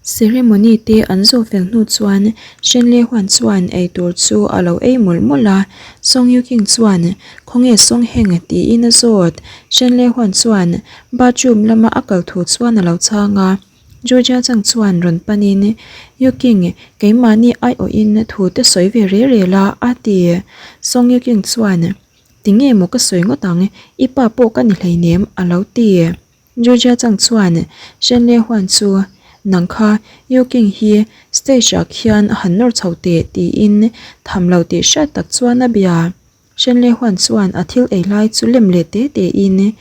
Ceremony te an zawh fel hnu chuan Shen Le Huan chuan eitur chu a lo ei mawlh mawlh a, Song Yu King chuan Khawnge Song Heng tiin a zawt. Shen Le Huan chuan bathroom lama a kal thu chuan a lo chhang a. Georgia chang chuan rawn panin Yu King keimahni aiawhin thu te sawi ve rel rel a a ti. Song Yu King chuan Tinge maw ka sawi ngawt ang, i pa pawh ka ni hleinem a lo ti. Georgia chang chuan Shen Le Huan chu, Nang kha Yu King hi stage ah khian a han nawr chho teh tiin tham lo tih hriat tak chuan a bia. Shen Le Huan chuan a thil ei lai chu lem leh te te in,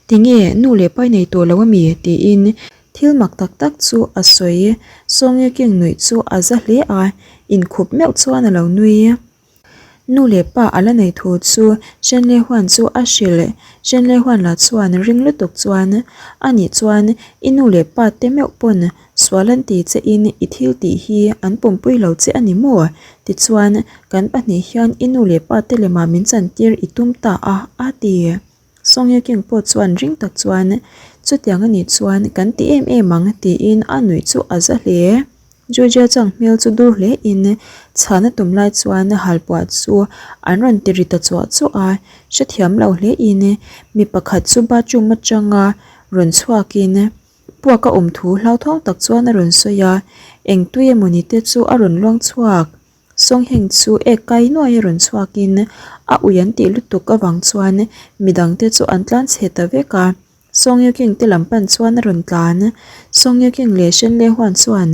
Tinge nu leh pai nei tawh lo ami? tiin thil mak tak tak chu a sawi. Song Yu King nuih chu a za hle a, inkhup meuh chuan a lo nui. Nu leh pa a la nei thu chu Shen Le Huan chu a hrilh. Shen Le Huan lah chuan ring lutuk chuan, A nih chuan i nu leh pa te meuh pawn sual an ti che in i thil tih hi an pawmpui lo che a ni maw? Tichuan, kan pahnih hian i nu leh pa te lemah min chantir i tum ta a, a ti. Song Ye King pawh chuan ring tak chuan, Chutiang a nih chuan kan ti em em ang tiin a nuih chu a za hle. Georgia chang hmel chu dur hle in chhan a tum lai chuan halpuah chu an rawn ti ri ta chuah chuah a, hrethiam lo hle in mi pakhat chu bathroom atanga rawn chhuak in puak a awm thu hlauthawng tak chuan a rawn sawi a, eng tui emawni te chu a rawn luang chhuak. Sawngheng chu ek kai nuai a rawn chhuakin a ui an tih lutuk avang chuan midangte chu an tlan chhe ta vek a, Sawngyu King te lam pan chuan a rawn tlan. Sawngyu King leh Shen Le Huan chuan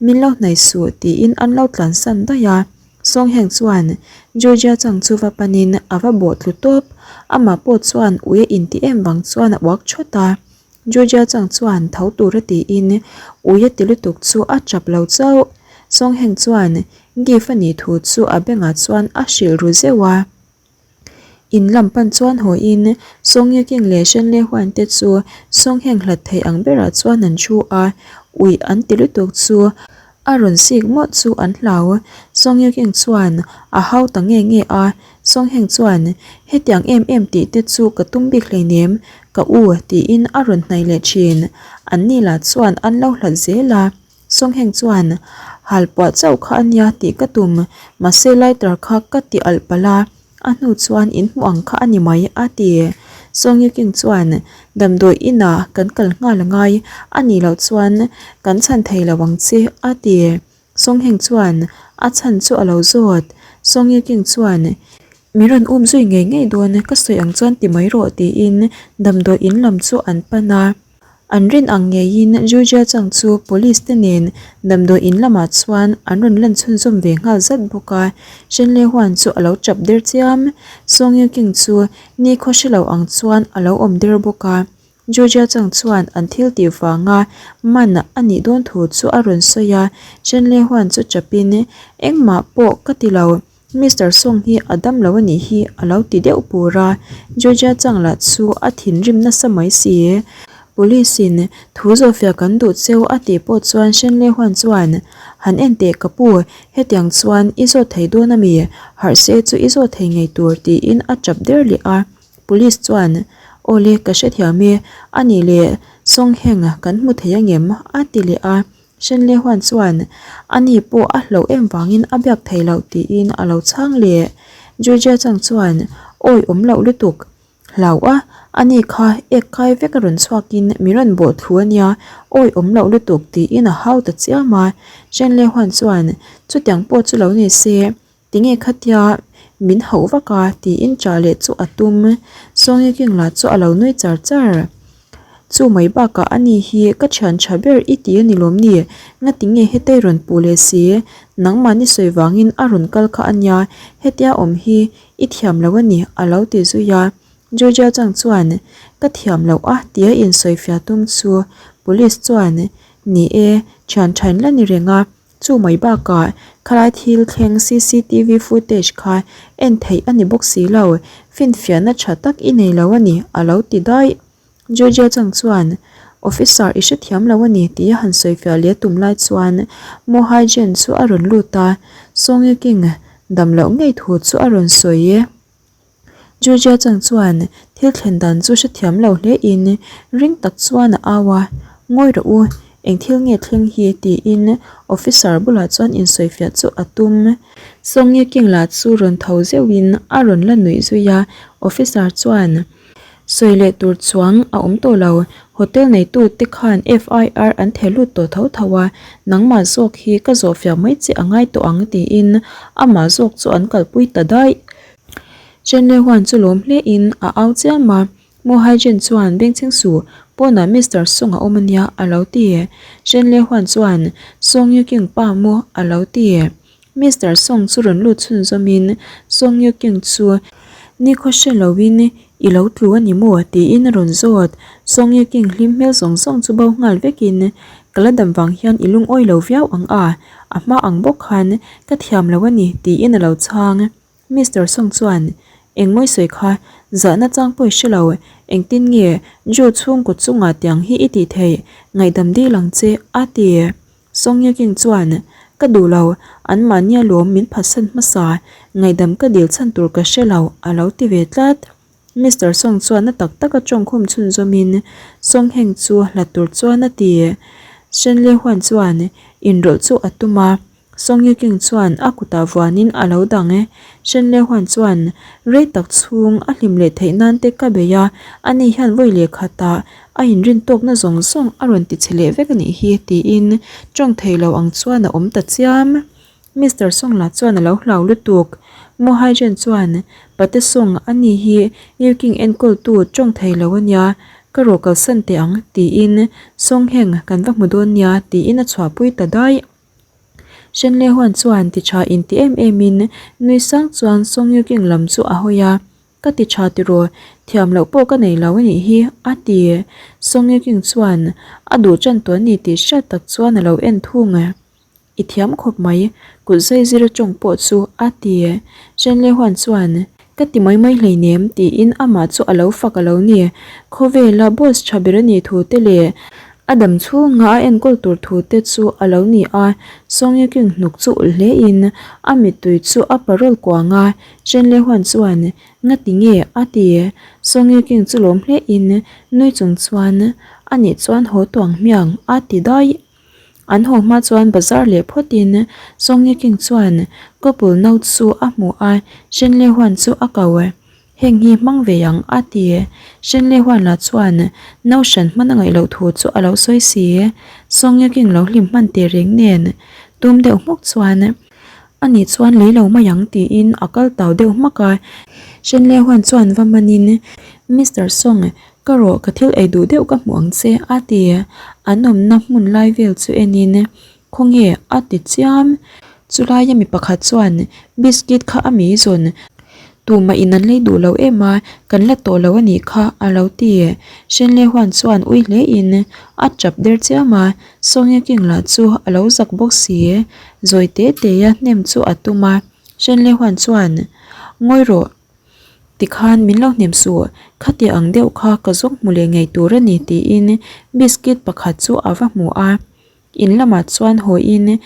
min lo hnaih suh tiin an lo tlan san daih a, Sawngheng chuan Georgia chang chu va panin a va bawh tlu tawp, amah pawh chuan ui a intih em vang chuan a uak thawt a. Georgia chang chuan tho tura tiin ui a ti lutuk chu a tap lo chauh. Sawngheng chuan gift a nih thu chu a bengah chuan a hrilh ru zeuh a. In lam pan chuan haw in Sawngye King leh Shenle Huan te chu Sawngheng hlat thei ang berah chuan an thu a, ui an ti lutuk chu a rawn sik mawlh chu an hlau. Sawngye King chuan a hau ta nge nge a, Sawngheng chuan hetiang em em tih te chu ka tum bik hleinem, ka u tiin a rawn hnaih leh thin. An ni lah chuan an lo hlat zel a. Sawngheng chuan, Halpuah chauh kha a nia tih ka tum, mahse lighter kha ka ti alh palh a, a hnu chuan in hmuh ang kha a ni mai, a ti. Sawngyuking chuan, Damdawi inah kan kal nghal a ngai, a nih loh chuan kan chhan thei lo ang che, a ti. Sawngheng chuan a chhan chu a lo zawt. Sawngyuking chuan, Mi rawn um zui ngei ngei dawn, ka sawi ang chuan ti mai rawh, tiin damdawi in lam chu an pan a. An rin ang ngeiin Georgia chang chu police te nen damdawi in lamah chuan an rawn lan chhunzawm ve nghal zat bawk a, Shen Le Huan chu a lo tap der chiam. Song Yu King chu nikhaw hre lo ang chuan a lo awm der bawk a, Georgia chang chuan an thil tih vanga man a nih dawn thu chu a rawn sawi a, Shen Le Huan chu tapin, Engmah pawh ka ti lo. Mister Song hi a dam lo a nih hi a lo ti deuh pur a, Georgia chang lah chu a thinrim nasa mai si. Police in thu zawhfiah kan duh cheu a tih pawh chuan Shen Le Huan chuan, Han en teh ka pu, hetiang chuan i zawt thei dawn a mi? Harh se chu i zawt thei ngei tur tiin a tap der leh a. Police chuan, Aw le, ka hrethiam e, a nih leh Song Heng kan hmu thei angem? a ti leh a. Shen Le Huan chuan a ni pawh a hlauh em vangin a biak thei loh tiin a lo chhang leh. Georgia chang chuan awi awm loh lutuk hlau a, a ni kha ek kai vek a rawn chhuakin mi rawn bawh thlu a nia, awi awm loh lutuk tiin a hau ta chiam a. Shen Le Huan chuan chutiang pawh chu lo ni se Tinge khatia min hauh vak a tiin ṭah leh chu a tum. Sawngi King lah chu a lo nui char char. Chu mai bakah a ni hi ka thian tha ber i ti a ni lawm ni? Ngatinge hetei rawn puh leh si? Nangmahni sawi vangin a rawn kal kha a nia, hetia awm hi i thiam lo a ni a lo ti zui a. Georgia chang chuan ka thiam loh a tia insawifiah tum chu police chuan ni e, thian thain la ni reng a. Chu mai bakah khalai thil thleng cctv footage kha en theih a ni bawk si lo, finfiahna tha tak i nei lo a ni, a lo ti daih. Georgia chang chuan, Officer i hrethiam lo a ni tih a han sawifiah leh tum lai chuan Mo Hai-jen chu a rawn lut a, Song Ye-king dam loh ngei thu chu a rawn sawi. Georgia chang chuan thil thlen dan chu hrethiam lo hle in ring tak chuan a au a, Ngawi rawh u, Eng thil nge thleng hi? tiin officer bulah chuan insawifiah chu a tum. Song Ye King lah chu rawn tho zeuhin a rawn la nuih zui a, officer chuan sawi leh tur chuang a awm tawh lo, hotel neitu te khan FIR an theh lut tawh tho tho a, nangmah zawk hi ka zawhfiah mai che a ngai tawh ang tiin amah zawk chu an kalpui ta daih. Chen Le Huan chu lawm hle in a au chiam a, Mo Haijin chuan bengchheng suh, pawnah Mister Song a awm ania a lo ti. Chen Le Huan chuan Song Yu King pa maw a lo ti. Mister Song chu rawn lut chhunzawm in Song Yu King chu nikhaw hre lo in i lo tlu a ni maw tiin a rawn zawt. Song Yu King hlim hmel zawng zawng chu bo nghal vek in ka la dam vang hian i lungawi lo viau ang a, a hma ang bawk khan ka thiam lo a ni tiin a lo chhang. Mister Song chuan, Eng mawi sawi kha, zahna chang pawh i hre lo, engtin nge Joe chhungkaw chungah tiang hi i tih theih, ngaihdam dil ang che, a ti. Song Ye King chuan, Ka duh lo, anmahni alawm min phatsan hmasa, ngaihdam ka dil chhan tur ka hre lo, a lo ti ve tlat. Mister Song chuan na tak taka tawngkhum chhunzawmin Song Heng chu hlat tur chuan a ti. Shen Li Huan chuan inrawlh chu a tum a. Song Ye King chuan a kutah vuanin a lo dang e. Shen Le Huan chuan rei tak chhung a hlim leh theih nan te ka bei a, ani hian vawi leh khatah a inrin tawkna zawng zawng a rawn ti chhe leh vek a nih hi tiin tawng thei lo ang chuan a awm ta chiam. Mister Song lah chuan a lo hlau lutuk. Mo Haijen chuan Pate Song ani hi Yu King enkawltu tawng thei lo a nia, ka rawh kalsan teh ang tiin Song Heng kan va hmu dawn nia tiin a chhuahpui ta daih. Shen Le Huan chuan ti tha in ti em em in nui sang chuan Song Yu King lam chu a hawi a, Ka ti tha tiraw, thiam loh pawh ka nei lo a nih hi, a ti. Song Yu King chuan a duh tan tawh a ni tih hriat tak chuan a lo en thung. I thiam khawp mai, kut zai zir a tawng pawh chu, a ti. Shen Le Huan chuan Ka ti mai mai hleinem tiin amah chu a lo fak a lo ni. Khawvela boss tha ber a nih thu te leh a dam chhunga a enkawl tur thu te chu a lo ni a. Song Ye King hnuk chu ulh hle in a mittui chu a parawl kuang a. Chen Le Huan chuan, Nga ti nge? a ti. Song Ye King chu lawm hle in nui chung chuan, A nih chuan haw tuang hmiang a ti daih. An haw hma chuan bazar leh phawtin Song Ye King chuan couple no chu a hmu a, Shen Le Huan chu a ko. Heng hi hmang ve ang a ti. Shen Le Huan lah chuan no hran hman a ngaih loh thu chu a lo sawi si. Song Ye King lo hlim hman teh reng nen tum deuh hmuk chuan a nih chuan lei lo mai ang tiin a kal tau deuh hmak a. Shen Le Huan chuan va manin Mister Song Ka rawh, ka thil ei duh deuh ka hmuh ang che, a ti. An awmna hmun lai vel chu enin, Khawnge? a ti chiam. Chulaia mi pakhat chuan, Biscuit kha a mi zawn. Tumah in an lei duh lo em a, kan la tawh lo a nih kha, a lo ti. Shenle Huan chuan ui hle in a tap der chiam a, Sawngye King lah chu a lo zak bawk si. Zawi te te a hnem chu a tum a, Shenle Huan chuan, Ngawi rawh. Tikhan min lo hnem suh, khati ang deuh kha ka zawng hmu leh ngei tur a ni tiin biscuit pakhat chu a va hmu a. In lamah chuan hawiin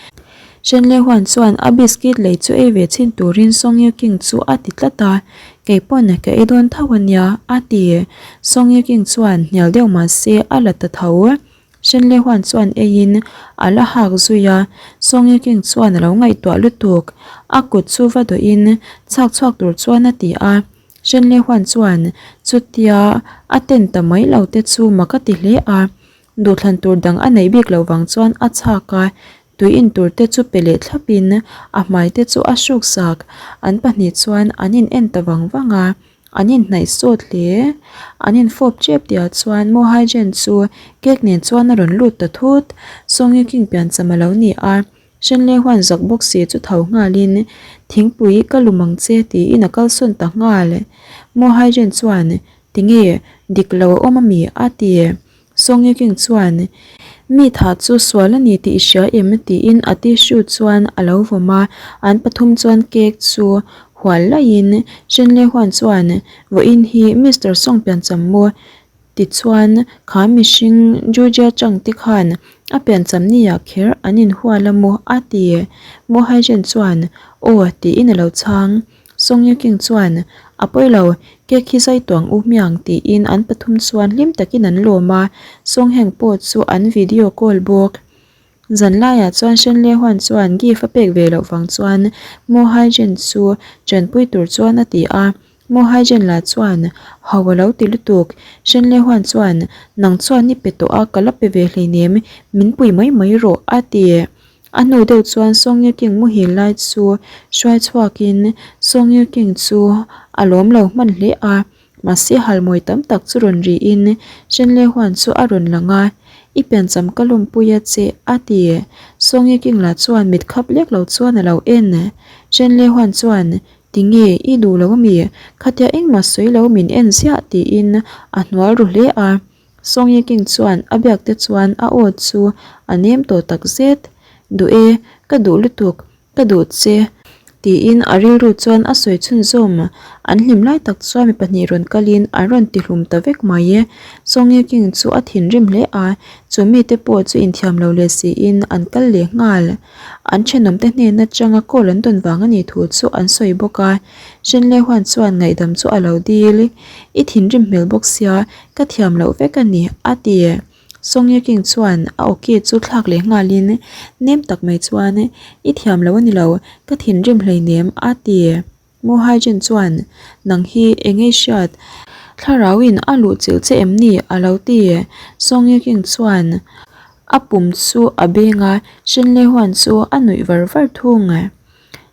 Shen Le Huan chuan a biscuit lei chu ei ve chhin turin Song Yu King chu a ti tlat a, Kei pawn ka ei dawn tho a nia a ti. Song Yu King chuan hnial deuh mah se a la ta tho. Shen Le Huan chuan eiin a la hak zui a, Song Ye King chuan a lo ngaihtuah lutuk. A kut chu va dawhin chhak chhuak tur chuan a ti a. Shen Le Huan chuan chutia a ten ta mai lo te chu mak a ti hle a. Duhthlan tur dang a neih bik loh vang chuan a chhak a, tui in tur te chu pe leh thlapin a hmai te chu a hruksak. An pahnih chuan an in en ta vang vang a. An inhnaih sawt hle. An infawp tep tihah chuan Mo Haijen chu cake nen chuan a rawn lut ta thut. Song Ye King piancham a lo ni a, Shen Le Huan zak bawk si chu tho nghalin, Thingpui ka lum ang che tiin a kalsawn ta nghal. Mo Haijen chuan, Tinge, dik lo a awm ami? a ti. Song Ye King chuan, Mi tha chu sual a ni tih i hria em? tiin a tissue chuan a lo vawm a, an pathum chuan cake chu hual laiin Shen Le Huan chuan, Vawiin hi Mister Song piancham maw? Tichuan, kha mihring Georgia Chang te khan a piancham ni ah kher an inhual a maw? a ti. Mo Haizhen chuan, Aw tiin a lo chhang. Song Ye King chuan, A pawi lo, cake hi zai tuang u hmiang tiin an pathum chuan hlim takin an lawm a, Song Heng pawh chu an video call bawk. Zan laiah chuan Shen Le Huan chuan gift a pek ve loh vang chuan Mo Hai Jin chu tanpui tur chuan a ti a, Mo Hai Jin lah chuan ho a lo ti lutuk. Shen Le Huan chuan nang chuan i pe tawh a ka la pe ve hleinem, min pui mai mai rawh a ti. A hnu deuh chuan Song Ye King muhil lai chu hruai chhuakin Song Ye King chu a lawm lo hman hle a. Mahse halmawi tam tak chu rawn riin Shenle huan chu a rawn lang a, I piancham ka lawmpui a che a ti. Songi King lah chuan mit khap lek lo chuan a lo en. Shenle huan chuan, Tinge, i duh lo ami? Khatia engmah sawi lo min en ziah tiin a hnual ru hle a. Songi King chuan a biak te chuan a aw chu a nem tawh tak zet. Duh e, ka duh lutuk. Ka duh che, tiin a rilru chuan a sawi chhunzawm. An hlim lai tak chuan mi pahnih rawn kalin an rawn tihlum ta vek mai. Song Ye King chu a thinrim hle a, chu mite pawh chu inthiam lo leh siin an kal leh nghal. An thenawmte hnen atanga call an dawn vang a nih thu chu an sawi bawk a. Shen Le Huan chuan ngaihdam chu a lo dil. I thinrim hmel bawk sia, ka thiam loh vek a ni, a ti. Song Ye King chuan a awki chu thlak leh nghalin nem tak mai chuan I thiam lo a ni lo, ka thinrim hleinem a ti. Mo Hai Jin chuan Nang hi eng ei hriat? Thlarauin a luh chilh che em ni? a lo ti. Song Ye King chuan a pum chu a beng a, Shin Le Huan chu a nuih var var thung.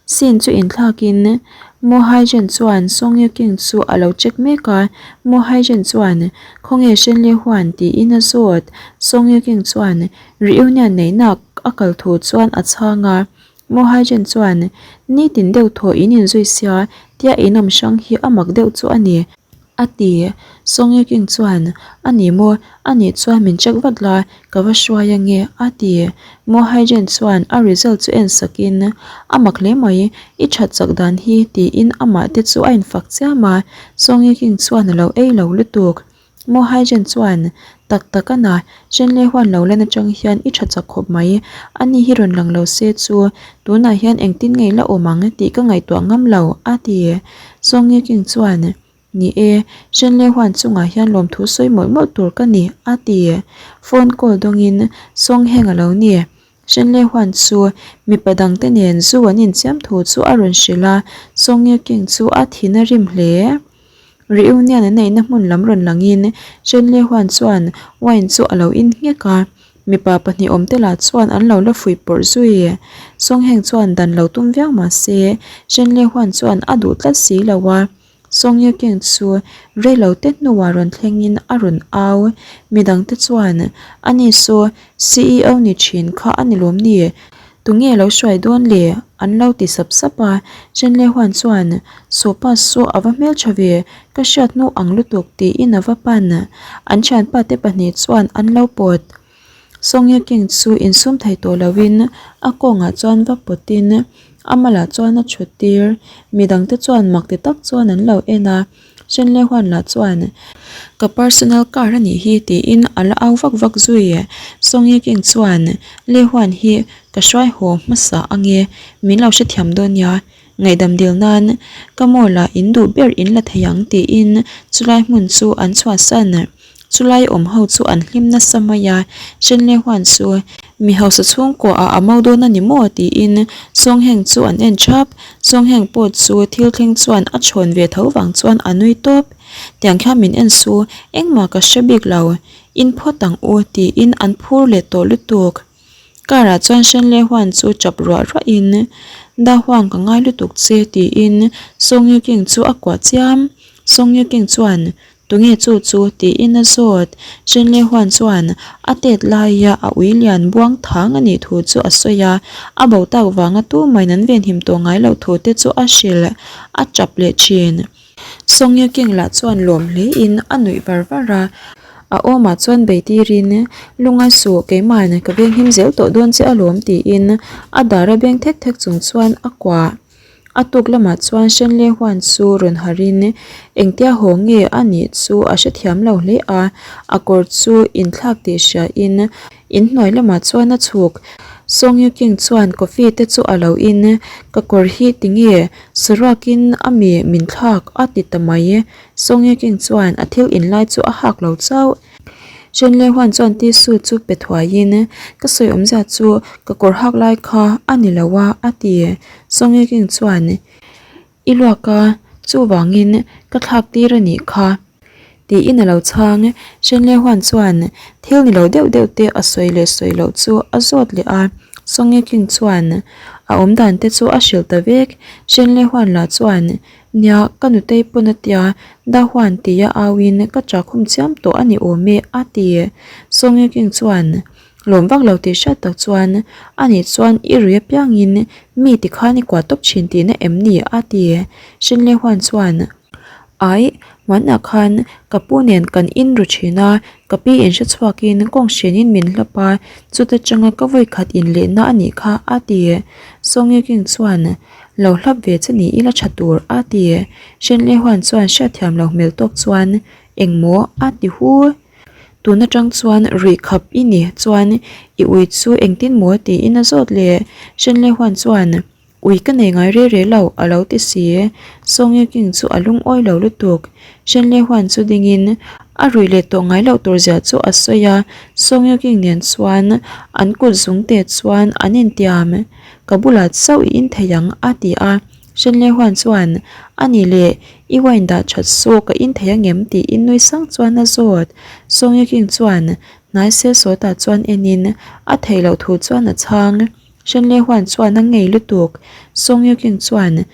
Scene chu inthlakin Mo Haijin chuan Song Ye King chu a lo check mek a, Mo Haijin chuan Khawnge Shen Li Huan tiin a zawt. Song Ye King chuan reunion neihna a kal thu chuan a chhang a, Mo Haijin chuan Nitin deuh thaw in inzui sia tia in awm hrang hi a mak deuh chu a ni. A ti. Song Ye King chuan, A ni maw? A nih chuan min check vat la, ka va hruai ange, a ti. Mo Hae-jin chuan a result chu en sakin, A mak hle mai, i that chak dan hi, tiin amah te chu a infak chiam a. Song Ye King chuan a lo ei lo lutuk. Mo Hae-jin chuan, Tak tak a na, Shen Le Huan lo lan atang hian i tha chak khawp mai, ani hi rawn lang lo se chu tunah hian engtin nge i la awm ang tih ka ngaihtuah ngam lo, a ti. Song Ye King chuan, Ni e, Shen Le Huan chungah hian lawmthu sawi mawlh mawlh tur ka ni, a ti. Phone call dawngin Song Heng a lo ni. Shen Le Huan chu mipa dangte nen zu an inchiam thu chu a rawn hrilh a, Song Ye King chu a thin a rim hle. Reunion an neihna hmun lam rawn langin Shen Le Huan chuan wine chu a lo in nghek a. Mipa pahnih awmte lah chuan an lo la fuih pawrh zui. Song Heng chuan dan lo tum viau mah se, Shen Le Huan chuan a duh tlat si lo a. Song Ye Keng chu rei lo te hnuah rawn thlengin a rawn au. Midangte chuan, Ani saw CEO ni thin kha a ni lawm ni? Tunge lo hruai dawn le? An lo ti sap sap a. Shen Le Huan chuan, Sawpa saw a va hmeltha ve, ka hriat hnu ang lutuk tiin a va pan. An thianpa te pahnih chuan an lo pawt. Song Ye King chu insum thei tawh loin a kawngah chuan va pawtin a malah chuan a thut tir. Midangte chuan mak ti tak chuan an lo en a. Shen Le Huan lah chuan, Ka personal car a nih hi tiin a la au vak vak zui. Song Ye King chuan, Le Huan hi ka hruai haw hmasa ange, min lo hrethiam dawn nia. Ngaihdam dil nan ka mall ah in duh ber in la thei ang tiin chulai hmun chu an chhuahsan. Chulai awm ho chu an hlim nasa mai a, Shen Le Huan chu mi hausa chhungkua ah a mo dawn a ni maw tiin Song Heng chu an en thap. Song Heng pawh chu thil thleng chuan a chhawn ve tho vang chuan a nui tawp. Tiang khian min en su, engmah ka hre bik lo, in phawt ang u tiin an phur leh tawh lutuk. Car ah chuan Shen Le Huan chu chap ruah ruah in Da Huang ka ngai lutuk che tiin Song Ye King chu a kuah chiam. Song Ye King chuan Tunge chu chu tiin a zawt. Shen Le Huan chuan a tet laia a ui lian buang thang a nih thu chu a sawi a, a bo tak vanga tumahin an venhim tawh ngai loh thu te chu a hrilh a tap leh thin. Song Ye King lah chuan lawm hle in a nuih var var a, a awmah chuan bei tirin Lungai suh keimahin ka veng him zel tawh dawn che alawm tiin a dar a beng thek thek chung chuan a kuah. A tuk lamah chuan Shen Le Huan chu rawn harhin engtia haw nge a nih chu a hrethiam lo hle a, a kawr chu inthlak tih hriain inhnuai lamah chuan a chhuk. Song Yu King chuan coffee te chu a lo in, Ka kawr hi tinge saruakin a mi min thlak a ti ta mai. Song Yu King chuan a thil in lai chu a hak lo chauh. Chen Le Huan chuan tissue chu pe thuaiin, Ka sawi awmzia chu ka kawr hak lai kha a ni lo a a ti. Song Yu King chuan, I luak a, chuvangin ka thlak tir a nih kha. Tiin a lo chhang. Shen Le Huan chuan thil ni lo deuh deuh te a sawi leh sawi loh chu a zawt leh a. Song Ye King chuan a awm dan te chu a hrilh ta vek. Shen Le Huan lah chuan, Nia, ka nutei pawn a tia, Da Huan tia auin ka chakhum chiam tawh a ni awm e, a ti. Song Ye King chuan lawm vak lo tih hriat tak chuan, Ani chuan i rui apiangin mi tikhan i kuah tawp thin tihna em ni? a ti. Shen Le Huan chuan. Aih, hmanah khan ka pu nen kan in ru thin a, ka pi in hre chhuakin kawng hrenin min hlap a, chuta tanga ka vawi khat in lehna a nih kha a ti. Song Ye King chuan, Lo hlap ve che ni ila tha tur a ti. Shen Li Huan chuan hriatthiam lo hmel tawk chuan, Engmaw? a ti hu. Tun atang chuan ruih khap i ni chuan i ui chu engtin maw tiin a zawt leh. Shen Li Huan chuan, Ui ka nei ngai re re lo, a lo ti si. Song Ye King chu a lungawi lo lutuk. Shen Le Huan chu dingin a ruih leh tawh ngai loh tur zia chu a sawi a, Song Ye King nen chuan an kut zung te chuan an intiam. Ka bulah chauh i in thei ang, a ti a. Shen Le Huan chuan, A ni leh, i wine dah that su ka in thei angem? tiin nui sang chuan a zawt. Song Ye King chuan hnai sel sawtah chuan enin a theih loh thu chuan a chhang. Shen Le Huan chuan a ngei lutuk. Song Yu King chuan,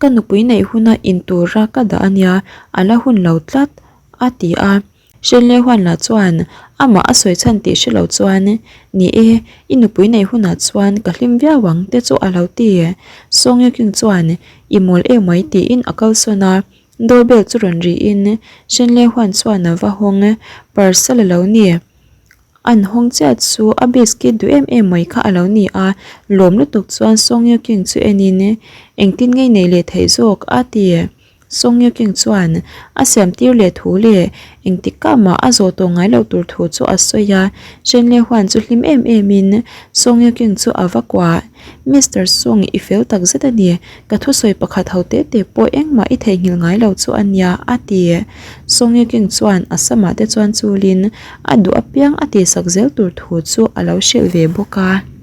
Ka nupui neih huna in tura ka dah a nia, a la hun lo tlat, a ti a. Shen Le Huan lah chuan amah a sawi chhan tih hre lo chuan, Ni e, i nupui neih hunah chuan ka hlim viau ang te chu a lo ti. Song Yu King chuan, I mawl emai tiin a kalsawn a. Doorbell chu rawn riin Shen Le Huan chuan a va hawng, Parcel a lo ni. An hawng chiah chu a biscuit duh em em mai kha a lo ni a, lawm lutuk chuan Song Ye King chu enin engtin ngei nei leh theih zawk a ti. Song Ye King chuan a siam tir leh thu leh engtik kah mah a zawh tawh ngai loh tur thu chu a sawi a, Shen Le Huan chu hlim em em in Song Ye King chu a va kuah. Mister Song i fel tak zet a ni, ka thusawi pakhat ho te te pawh engmah i theihnghilh ngai lo chu a nia, a ti. Song Ye King chuan a samah te chuan chulin a duh apiang a tihsak zel tur thu chu a lo hrilh ve bawk a.